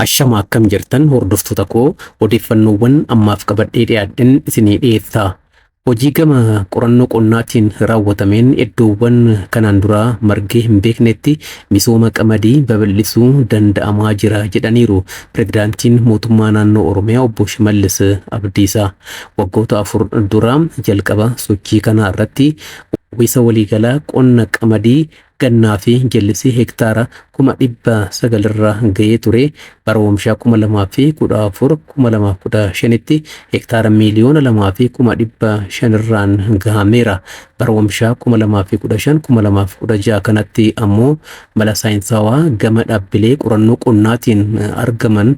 Ashama akkam jirtan hordoftoota koo, odeeffannoowwan ammaaf qabadhee dhiyaadhen isinii dhiyeessa. Hojii gama qorannoo qonnaatiin raawwatameen iddoowwan kanaan dura margee hin beeknetti misooma qamadii babal'isuu danda'amaa jira jedhaniiru Pireezidaantiin Mootummaa Naannoo Oromiyaa Obbo Shimallis Abdiisaa. Waggoota 4 dura jalqaba sochii kanaa irratti uwwisa waliigalaa qonna qamadii gannaa fi jallisii hektaara 900,000 irra ga'ee ture bara oomishaa 2014 2015tti hektaara 2,500,000 irraan gahameera. Bara oomishaa 2015 2016 kanatti ammoo mala saayinsaawaa gama dhaabbilee qorannoo qonnaatiin argaman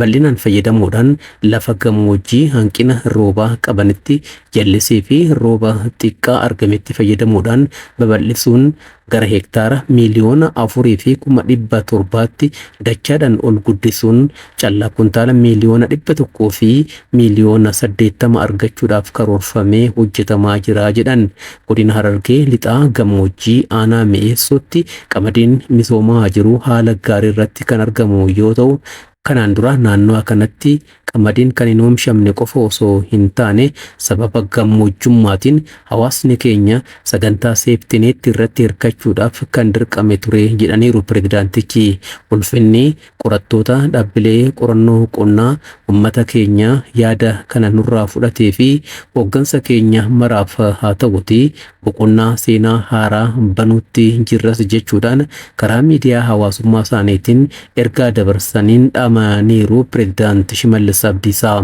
bal'inaan fayyadamuudhaan lafa gammoojjii hanqina roobaa qabanitti jallisii fi rooba xiqqaa argametti fayyadamuudhaan babal'isuun gara hektaara 4,700,000tti dachaadhaan ol guddisuun callaa kuntaala 180,000,000 argachuudhaaf karoorfamee hojjetamaa jira jedhan. Godina Harargee Lixaa gammoojjii aanaa Mi'eessootti qamadiin misoomaa jiru haala gaarii irratti kan argamu yoo ta'u, kanaan dura naannawa kanatti qamadiin kan hin oomishamne qofa osoo hin taane sababa gammoojjummaatiin hawaasni keenya sagantaa seeftineetti irratti hirkachuudhaaf kan dirqame ture jedhaniiru pireezidaantichi. Ulfinni qorattoota dhaabbilee qorannoo qonnaa uummata keenya yaada kana nurraa fudhatee fi hooggansa keenya maraaf haa ta'uti boqonnaa seenaa haaraa banuutti jirras jechuudhaan karaa miidiyaa hawaasummaa isaaniitiin ergaa dabarsaniin dhaamaniiru Pireezidaant Shimallis Abdiisaa.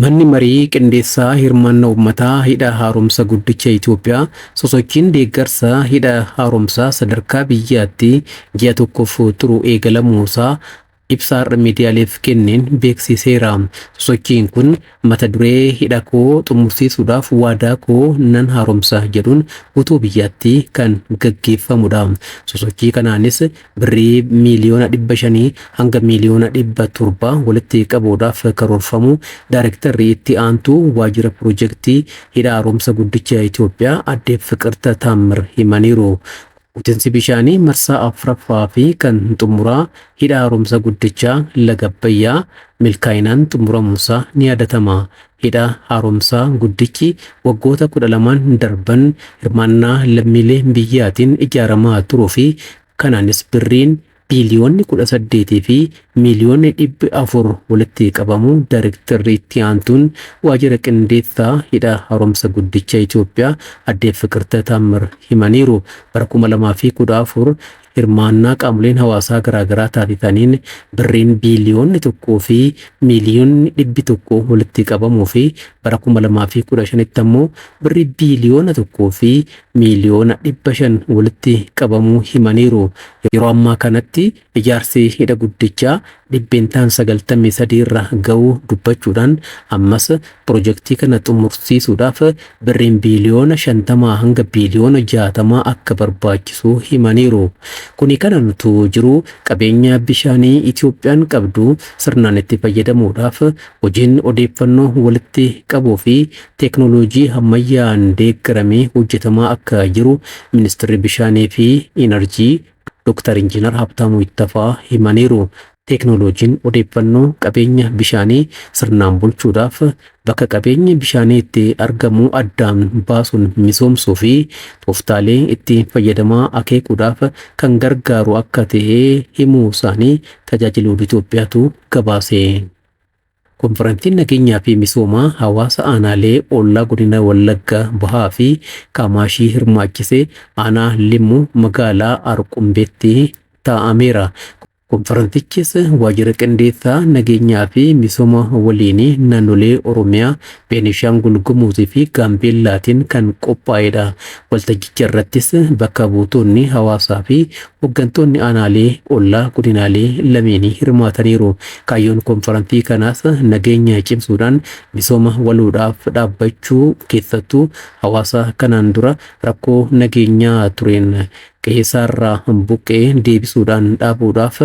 Manni marii qindeessaa hirmaannaa uummataa hidha haaromsa guddicha Itoophiyaa sosochiin deeggarsa hidha haaromsaa sadarkaa biyyaatti ji'a tokkoof turu eegalamuusaa ibsa har'a miidiyaaleef kenneen beeksiseera. Sosochiin kun mata duree hidha koo xumursiisuudhaaf waadaa koo nan haaromsa jedhuun guutuu biyyaatti kan gaggeeffamudha. Sosochii kanaanis birrii 500,000,000 hanga 700,000,000 walitti qabuudhaaf karoorfamu Daayirektarri itti aantuu waajjira piroojeektii hidha haaromsa guddicha Itoophiyaa Aadde Fiqirta Taammir himaniiru. Guutinsi bishaanii marsaa 4ffaa fi kan xumuraa hidha haaromsa guddichaa laga Abbayyaa milkaa'inaan xumuramuunsaa ni yaadatama. Hidha haaromsaa guddichi waggoota 12n darban hirmaannaa lammiilee biyyaatiin ijaaramaa turuu fi kanaanis birriin biiliyoonni 18 fi miiliyoonni dhibbi 4 walitti qabamuu Daayirektarri itti aantuun waajjira qindeessaa hidha haaromsa guddicha Itoophiyaa Aadde Fiqirta Taammir himaniiru. Bara 2014 hirmaannaa qaamoleen hawaasaa garaagaraa taasisaniin birriin biiliyoonni 1 fi miiliyoonni dhibbi 1 walitti qabamuu fi bara 2015tti ammoo birrii biiliyoona 1 fi miiliyoona 500 walitti qabamuu himaniiru. Yeroo ammaa kanatti ijaarsi hidha guddichaa dhibbentaan 93 irra ga'uu dubbachuudhaan ammas pirojektii kana xumursiisuudhaaf birriin biiliyoona 50 hanga biiliyoona 60 akka barbaachisu himaniiru. Kuni kanan utuu jiru qabeenya bishaanii Itoophiyaan qabdu sirnaan itti fayyadamuudhaaf hojiin odeeffannoo walitti qabuu fi teeknooloojii ammayyaan deeggaramee hojjetamaa akka jiru Ministeerri Bishaanii fi Inarjii Dr. Injiinar Habtaamuu Ittafaa himaniiru. Teeknooloojiin odeeffannoo qabeenya bishaanii sirnaan bulchuudhaaf bakka qabeenyi bishaanii itti argamu addaan baasuun misoomsuu fi tooftaalee itti fayyadamaa akeekuudhaaf kan gargaaru akka ta'e himuu isaanii tajaajila oduu Itoophiyaatu gabaase. Konferansiin nageenyaa fi misoomaa hawaasa aanaalee ollaa godina Wallagga Bahaa fi Kaamaashii hirmaachise aanaa Limmuu magaalaa Arqumbeetti taa'ameera. Konferansichis waajjira qindeessaa nageenyaa fi misooma waliinii naannolee Oromiyaa, Beenishaangul Gumuz fi Gaambeellaatiin kan qophaa'edha. Waltajjicha irrattis bakka buutonni hawaasaa fi hooggantoonni aanaalee ollaa godinaalee lameenii hirmaataniiru. Kaayyoon konferansii kanaas nageenya cimsuudhaan misooma waloodhaaf dhaabbachuu, keessattuu hawaasa kanaan dura rakkoo nageenyaa tureen qe'eesaarraa buqqee deebisuudhaan dhaabuudhaaf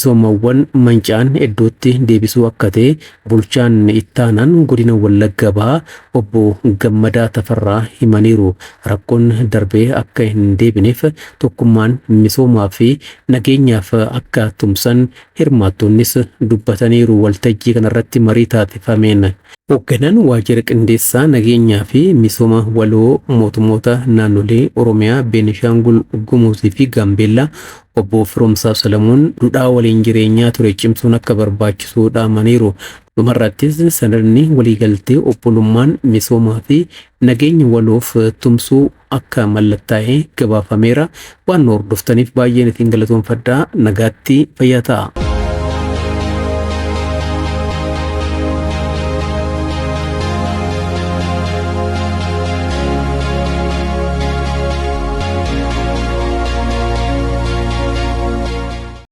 Misoomawwan manca'an iddootti deebisuu akka ta'e bulchaan ittaanaan godina Wallagga Bahaa obbo Gammadaa Tafarraa himaniiru. Rakkoon darbee akka hin deebineef tokkummaan misoomaa fi nageenyaaf akka tumsan hirmaattonnis dubbataniiru waltajjii kanarratti marii taasifameen. Hoogganaan waajjira qindeessaa nageenyaa fi misooma waloo mootummoota naannolee Oromiyaa, Beenishaangul Gumuzii fi Gaambeellaa obbo Firoomsaa Salamuun duudhaa waliin jireenyaa ture cimsuun akka barbaachisu dhaamaniiru. Dhumarrattis sanadni waliigaltee obbolummaan misoomaa fi nageenya waloof tumsuu akka mallattaa'e gabaafameera. Waan nu hordoftaniif baay'een isin galatoomfadhaa. Nagaatti fayyaa ta'a.